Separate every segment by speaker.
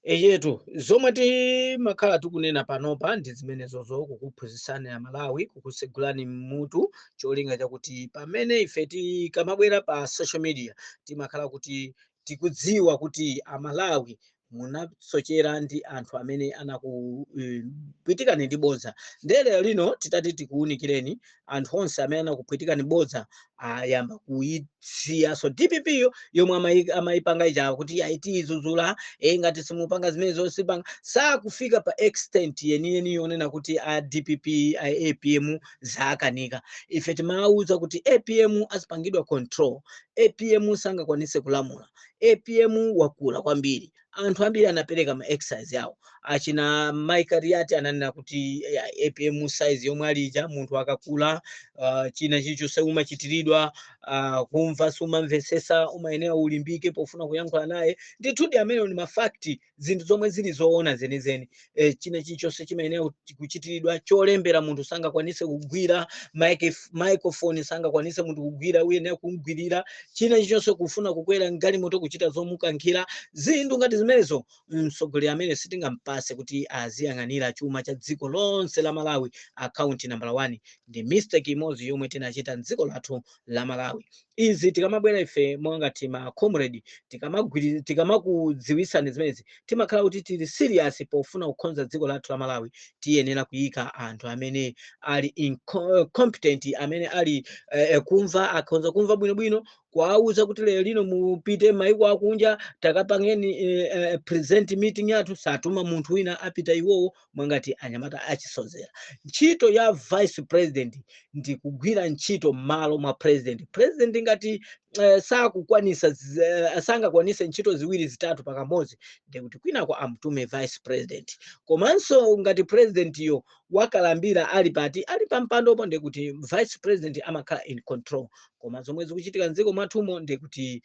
Speaker 1: Eyetu, zomwe timakhala tikunena panopa ndi zimenezozo, kukuphunzitsani Amalawi, kukusegulani mutu, cholinga chakuti pamene ife tikamabwera pa social media timakhala kuti tikudziwa kuti Amalawi munasochera ndi anthu amene anakupwitikani ndi bodza. Ndiye lero lino titati tikuwunikireni, anthu onse amene anakupwitikani bodza ayamba kuyisiyaso DPP yo yomwe amayipanga ija kuti aitizuzula ngati simupanga zimenezo sipanga, sakufika pa extent yeniyeni yonena kuti a DPP, a APM zakanika. Ife timawuza kuti APM azipangidwa control, APM sangakwanise kulamula, APM wakula kwambiri. Anthu ambiri anapereka ma exercise yawo. Achina Mike Riati ananena kuti APM size yomwe alija, munthu akakula, china chilichonse umachitiridwa, kumva sumamvesesa, umayenera ulimbike pofuna kuyankhula naye. Ndithudi amene ni ma facts, zinthu zomwe zili zoona zenizeni. China chilichonse chimayenera kuchitiridwa, cholembera munthu sangakwanise kugwira microphone, sangakwanise munthu kugwira, uyenera kumgwirira. China chilichonse, kufuna kukwera mgalimoto, kuchita zomukankhira, zinthu ngati zimenezo. Mtsogoleri amene sitingampase kuti aziyang'anira chuma cha dziko lonse la Malawi, account number 1, ndi mistake imodzi yomwe tinachita mdziko lathu la Malawi. Izi tikamabwera ife mwangati ma comrade, tikamakudziwisani zimenezi, timakhala kuti tili serious pofuna kukonza dziko lathu la Malawi. Tiyenera kuyika anthu amene ali competent, amene ali kumva, akhonza kumva bwinobwino, kuwauza kuti lero lino mupite maiko akunja, takapangeni present meeting yathu. Satuma munthu wina, apita iwowo mwangati anyamata achisozera. Ntchito ya vice president ndi kugwira ntchito m'malo mwa president. President ngati sakukwanisa sangakwanise ntchito ziwiri, zitatu pakamodzi, ndikuti kwinako amtume vice president. Komanso ngati president yo wakalambira ali pati, ali pampandopo, ndikuti vice president amakhala in control. Koma zomwe zikuchitika mdziko mwathumo ndikuti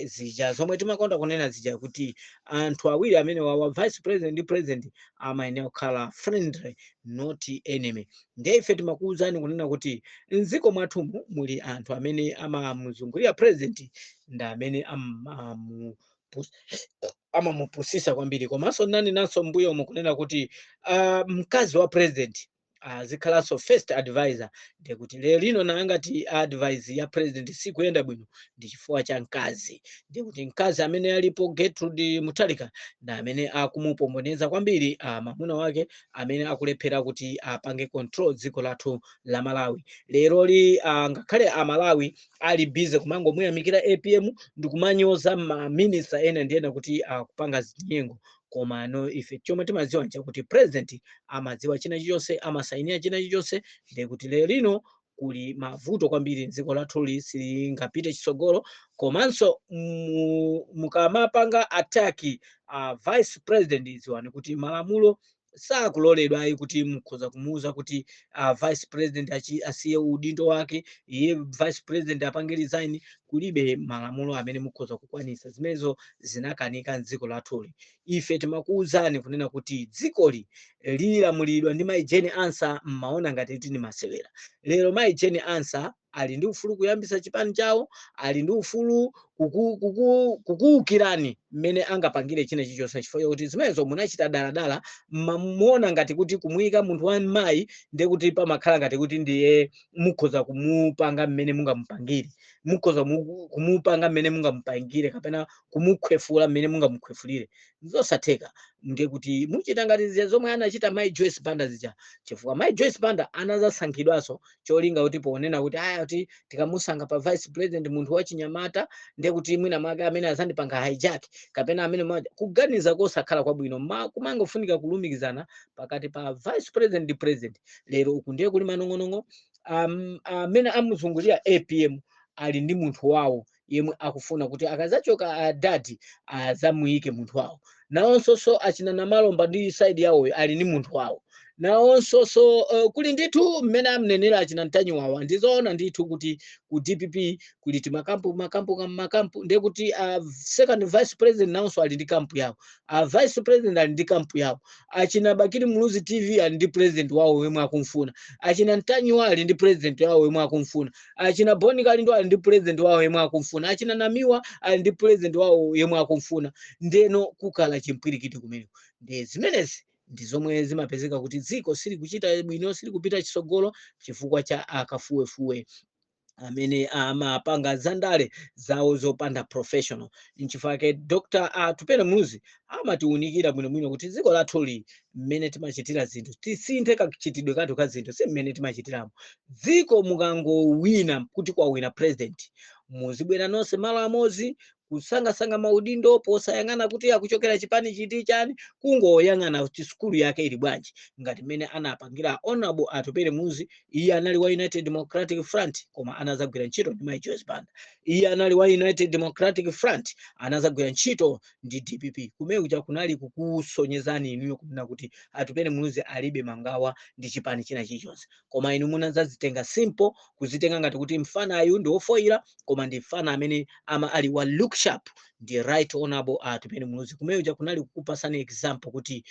Speaker 1: zija zomwe timakonda kunena zija, kuti anthu awiri amene wawa, vice president ndi president, amayenera kukhala friendly, not enemy. Ndiye ife timakuwuzani kunena kuti mdziko mwathumu muli anthu amene amamuzungulira president, ndi amene amamupusisa kwambiri. Komanso nanenanso mbuyomu kunena kuti mkazi wa president azikhalanso first advisor. Ndikuti lero lino nangati advice ya president sikuyenda bwino ndi chifukwa cha mkazi. Ndikuti mkazi amene alipo, Gertrude Mutharika, ndi amene akumupomboneza kwambiri mwamuna wake, amene akulephera kuti apange control dziko lathu la Malawi leroli. Ngakhale Amalawi ali busy kumangomuyamikira APM ndi kumanyoza maminista ena ndi ena kuti akupanga zinyengo, koma no, ife chomwe timadziwa nchakuti president amadziwa china chilichonse, amasayinira china chilichonse. Ndikuti lero lino kuli mavuto kwambiri mdziko lathuli, silingapite chitsogolo. Komanso mukamapanga attack vice president, dziwani kuti malamulo sakuloledwa ayi kuti mukhoza kumuuza kuti vice president asiye udindo wake, iye vice president apange resign. Kulibe malamulo amene mukhoza kukwanisa zimenezo, zinakanika mdziko lathuli. Ife timakuwuzani kunena kuti dzikoli lilamulidwa ndi Mayi Jane Ansah, mmaona ngati tini masewera. Lero Mayi Jane Ansah ali ndi ufulu kuyambisa chipani chawo, ali ndi ufulu kukuwukirani mmene angapangire china chilichonse, chifukwa chakuti zimenezo munachita daladala. Mmamuona ngati kuti kumuyika munthu wa mayi ndiye kuti pamakhala ngati kuti ndiye mukhoza kumupanga mmene mungamupangire, mukhoza kumupanga mmene mungamupangire kapena kumukhwefula mmene mungamukhwefulire. Zosatheka. Ndiye kuti muchita ngati zija zomwe anachita Mayi Joyce Banda zija, chifukwa Mayi Joyce Banda anazasankhidwanso cholinga kuti ponena kuti aya, kuti tikamusankha pa vice president munthu wachinyamata, ndiye kuti mwina mwake amene azandipanga hijack kapena amene kuganiza kosakhala kwabwino. Kumangofunika kulumikizana pakati pa vice president ndi president. Lero uku ndiye kuli manong'onong'o. Amene amuzungulira APM ali ndi munthu wawo yemwe akufuna kuti akazachoka adadi azamuyike munthu wawo. Nawonso so achina Namalomba ndi side yawoyo ali ndi munthu wawo. Nawonso so kuli ndithu mmene amnenera achina Mtanyiwawa, ndizoona ndithu kuti ku DPP kuli timakampu, makampu, makampu. Ndiye kuti second vice president nawonso ali ndi kampu yawo, vice president ali ndi kampu yawo, achina Bakili Muluzi TV ali ndi president wawo yemwe akumfuna, achina Mtanyiwa ali ndi president wawo yemwe akumfuna, achina Boni Kalindo ali ndi president wawo yemwe akumfuna, achina Namiwa ali ndi president wawo yemwe akumfuna. Ndeno kukhala chimpwirikiti kumeneko. Ndi zimenezi ndi zomwe zimapezeka kuti dziko silikuchita bwino, silikupita chitsogolo chifukwa cha akafuwefuwe amene amapanga zandale zawo zopanda professional. Nchifukwa chake Dr. Atupele Muluzi amatiwunikira bwinobwino kuti dziko lathuli, mmene timachitira zinthu, tisinthe kachitidwe kathu ka zinthu, si mmene timachitiramo. Dziko mukangowina, kuti kwawina president, muzibwera nonse malo amodzi kusangasanga maudindo, posayang'ana kuti akuchokera chipani chiti, chani, kungoyang'ana kuti sukulu yake ili bwanji, ngati mmene anapangira Honorable Atupele Muluzi. Iye anali wa United Democratic Front, koma anazagwira ntchito ndi Mai Joyce Banda. Iye anali wa United Democratic Front, anazagwira ntchito ndi DPP. Kumene kuja kunali kukusonyezani inuyo kunena kuti Atupele Muluzi alibe mangawa ndi chipani china chilichonse. Koma inu munazazitenga simple, kuzitenga ngati kuti mfanayu ndi wofoira, koma ndi mfana amene ama ali wa look sharp, ndi Right Honorable Atupele Muluzi. Kumene kuja kunali kukupasani example kuti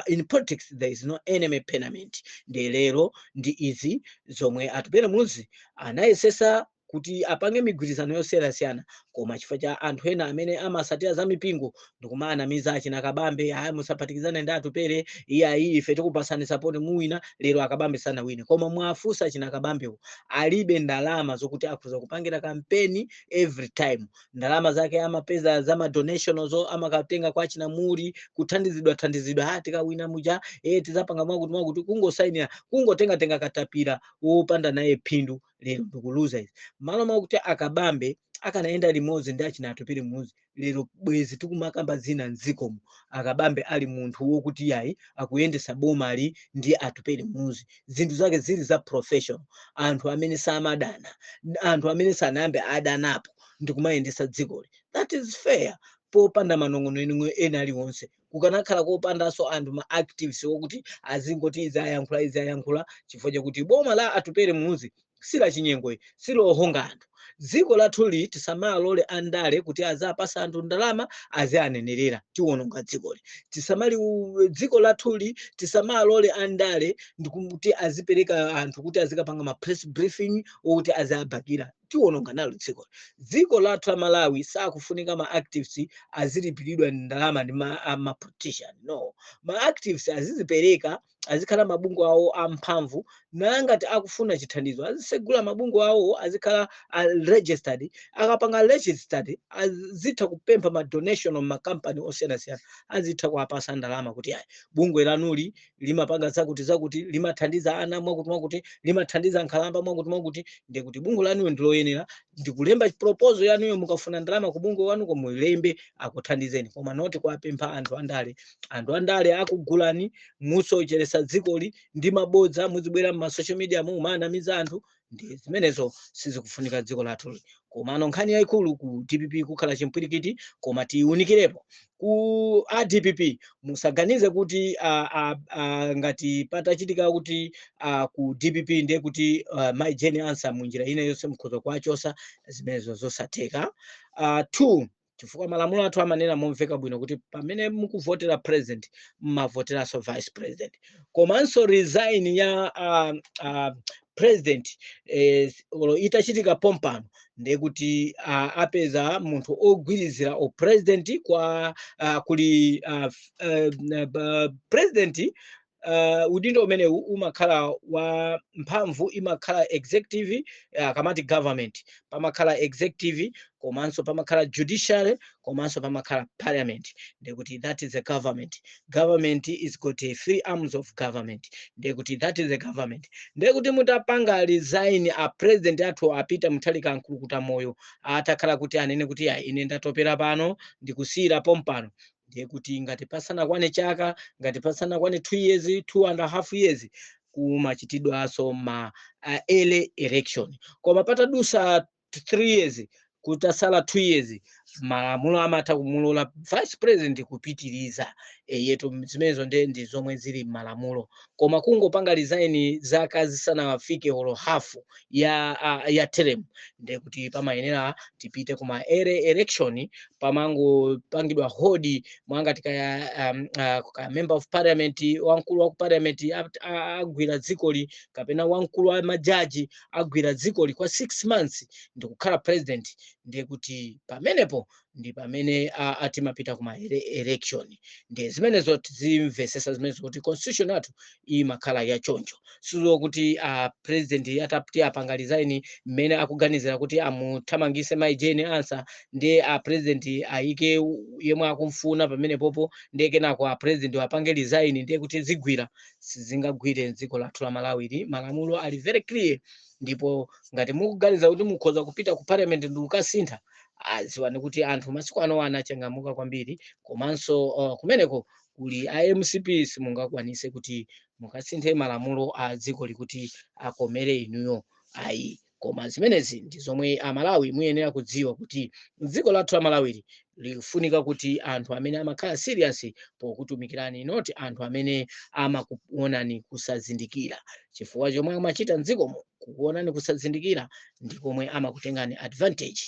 Speaker 1: in politics there is no enemy permanent. Ndi lero ndi izi zomwe Atupele Muluzi anayesesa kuti apange migwirizano yosiyanasiyana, koma chifukwa cha anthu ena amene amasatira za mipingo ndikumaanamiza achina Kabambe, "Aya, musaphatikizane ndi Atupele, iye ayi, ife tikupasani support, muwina." Lero Akabambe sanawine, koma mwafunsa achina Kabambewo, alibe ndalama zokuti akhoza kupangira kampeni every time. Ndalama zake amapeza za ma donation zo amakatenga kwa achina Muli, kuthandizidwa thandizidwa, "Ha, tikawina muja tizapanga mwakuti mwakuti," kungosainira, kungotengatenga katapira wopanda naye phindu. Lero ndikuluza izi. Malo mwakuti Akabambe akanayenda limodzi ndi achina Atupele Muluzi, lero bwezi tikumakamba zina mdzikomo. Akabambe ali munthu wokuti yayi, akuyendesa bomali ndi Atupele Muluzi, zinthu zake zili za professional, anthu amene samadana, anthu amene sanayambe adanapo, ndikumayendesa dzikoli. That is fair, popanda manong'ono ena aliwonse. Kukanakhala kopandanso anthu ma activists wokuti azingoti izi ayankhula, izi ayankhula, chifukwa chakuti boma la Atupele Muluzi sila chinyengo, silohonga anthu. Dziko lathuli tisamalole andale kuti azapasa anthu ndalama azianenerera, tiwononga dzikoli. Tisamali dziko lathuli tisamalole andale ndikuti azipereka anthu kuti azikapanga ma press briefing okuti aziabakira, tiwononga nalo dzikoli. Dziko lathu la Malawi sakufunika ma activists azilipiridwa ndalama ndi ma politician, no. Ma activists azizipereka, azikhala mabungwe awo amphamvu, nangati akufuna chithandizo azisegula mabungwe awo, azikhala registered. Akapanga registered, azitha kupempha ma donation makampani osiyanasiyana, azitha kuwapasa ndalama kuti ayi, bungwe lanuli limapanga zakuti zakuti, limathandiza ana mwakuti mwakuti, limathandiza nkhalamba mwakuti mwakuti, ndikuti bungwe lanuyo ndiloyenera, ndikulemba proposal yanuyo. Mukafuna ndalama ku bungwe wanuko, mulembe, akuthandizeni, koma not kuwapempha anthu andale. Anthu andale akugulani, musocheresa dzikoli ndi mabodza, muzibwera mma social media mumanamiza anthu. Ndi zimenezo sizikufunika dziko lathuli. Komano nkhani yayikulu, ku DPP kukhala chimpwirikiti, koma tiwunikirepo ku a DPP, musaganize kuti ngati patachitika kuti ku DPP ndiye kuti Mai Jane Ansah munjira ina yonse mukhoza kuwachosa, zimenezo zosatheka. Two, chifukwa malamulo athu amanena momveka bwino kuti pamene mukuvotera president, mmavoteranso vice president. Komanso resign ya president olo itachitika pompano, ndiye kuti apeza munthu ogwirizira o president kwa kuli president. Udindo umenewu umakhala wa mphamvu, imakhala executive. Kamati government, pamakhala executive, komanso pamakhala judiciary, komanso pamakhala parliament. Ndekuti that is a government. Government is got a three arms of government. Ndekuti that is a government. Ndekuti mutapanga resign a president athu a Peter Mutharika Mkulukuta Moyo, atakhala kuti anene kuti ya, ine ndatopera pano, ndikusiyira pompano, ndiye kuti ngati pasanakwane chaka, ngati pasanakwane 2 years, 2.5 years, kumachitidwanso ma early election. Koma patadusa 3 years, kutasala 2 years, Malamulo amatha kumulola vice president kupitiriza. Yetu, zimenezo nde ndi zomwe zili m'malamulo. Koma kungopanga resign zaka zisanafike olo hafu ya term, ndiye kuti pamayenera tipite kuma early election. Pamangopangidwa hold mwangati kaya ka member of parliament, wamkulu wa ku parliament agwira dzikoli, kapena wamkulu wa majaji agwira dzikoli kwa 6 months ndikukhala president, ndiye kuti pamenepo ndi pamene atimapita kuma election. Ndiye zimenezo tizimvesesa zimenezo, kuti constitution yathu imakhala yachoncho. Sizokuti president atati apanga resign, mmene akuganizira kuti amuthamangise Mai Jane Ansah, ndiye a president ayike yemwe akumfuna pamenepopo, ndiye kenako a president apange resign, ndiye kuti zigwira. Sizingagwire mdziko lathu la Malawi. Malamulo ali very clear. Ndipo ngati mukuganiza kuti mukhoza kupita ku parliament ndi kukasintha, aziwani kuti anthu masiku ano anachangamuka kwambiri. Komanso kumeneko kuli a MCP, simungakwanise kuti mukasinthe malamulo a dziko likuti akomere inuyo, ayi. Koma zimenezi ndi zomwe Amalawi muyenera kudziwa, kuti dziko lathu la Malawili likufunika kuti anthu amene amakhala serious pokutumikirani, not anthu amene amakuonani kusazindikira, chifukwa chomwe amachita mdzikomo kukuonani kusazindikira ndi komwe amakutengani advantage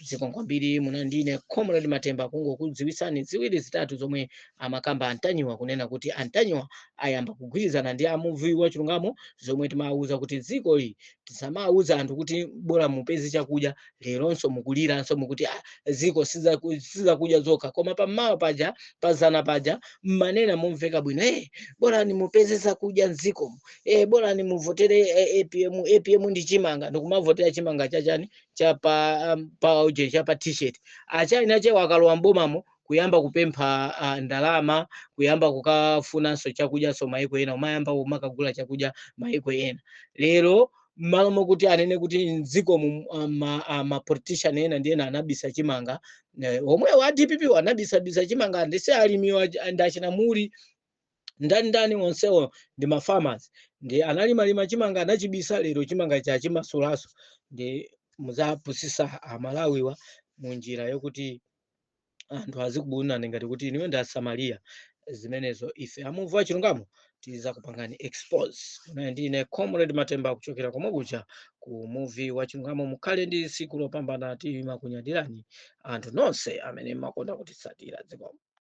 Speaker 1: dziko kwambiri. Muna ndine Comrade Matemba, kungokudziwisani ziwiri zitatu zomwe amakamba Antanyiwa, kunena kuti Antanyiwa ayamba kugwirizana ndi amuvi wa chilungamo, zomwe timawuza kuti dzikoli tisamawuza anthu kuti bora mupeze chakudya. Leronso mukuliranso, mukuti ah, dziko sizakudya zokha, koma pammawa paja, pazana paja, mmanena momveka bwino, borani mupeze zakudya mdzikomo, borani muvotere APM. APM ndi chimanga, ndikumavotera chimanga chachani? Chapa pa uje, chapa T-shirt. Achina chewa akalowa mbomamo, kuyamba kupempha ndalama, kuyamba kukafunanso chakudyanso maiko ena, umayamba umakagula chakudya maiko ena. Lero mmalo mokuti anene kuti mdzikomu ma politician ena ndi ena anabisa chimanga, omwewo a DPP anabisabisa chimanga, ndise alimi ndachina muli ndani ndani, onsewo ndi ma farmers, ndi analimalima chimanga, anachibisa. Lero chimanga chachimasulaso, ndi muzapusisa Amalawiwa munjira yokuti anthu azikubunani ngati kuti inuyo ndi Asamariya. Zimenezo ife amuvu achilungamo tiza kupangani expose. Unaye ndine Comrade Matemba, kuchokera komwe kuja ku Muvi wa Chilungamo. Mukhale ndi tsiku lopambana. Timakunyadirani anthu nonse amene makonda kutitsatira dzikomo.